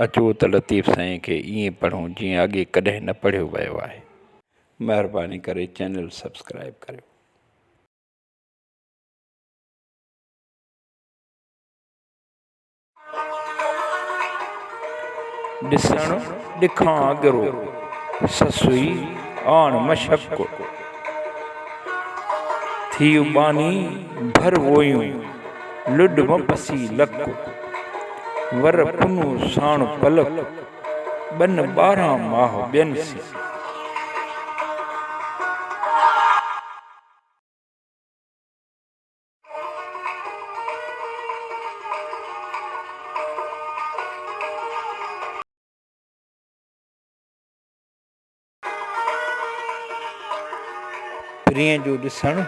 اچو ته لطيف سائين کي ائين پڙهون جيئن اڳي ڪڏهن نه پڙهيو ويو آهي. مهرباني ڪري چينل سبسڪرائيب ڪريو. ڏسڻ ڏکان اڳرو، سسئي آڻ مشق. ٿيء ٻانهي ڀر ووئيون، لڏ م پسي لڪ. ور پنهون ساڻ پلڪ، ٻن 12 ماهه ٻين سين. پرينء جو ڏسڻ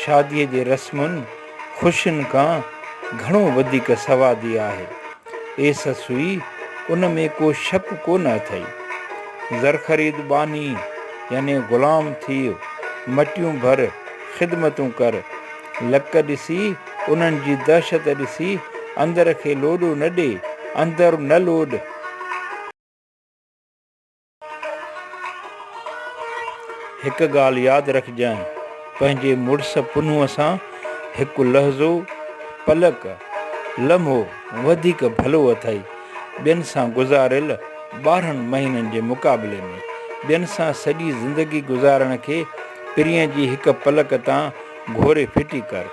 شاديء جي رسمن، خوشين کان گهڻو وڌيڪ سوادي آهي. اي سسئي! ان ۾ ڪو شڪ ڪو نه اٿئي. زرخريد ٻانهي يعني غلام ٿيء، مٽيون ڀر، خدمتون ڪر. لڪ ڏسي، انهن جي دهشت ڏسي، اندر کي لوڏو نه ڏي، اندر نه لوڏ. هڪ ڳالهه ياد رکجانء، پنهنجي مڙس پنهونء سان هڪ لحظو، پلڪ، لمحو وڌيڪ ڀلو اٿئي، ٻين سان گذاريل 12 مهينن جي مقابلي ۾. ٻين سان سڄي زندگي گذارڻ کي پرينء جي هڪ پلڪ تان گهوري ڦٽي ڪر.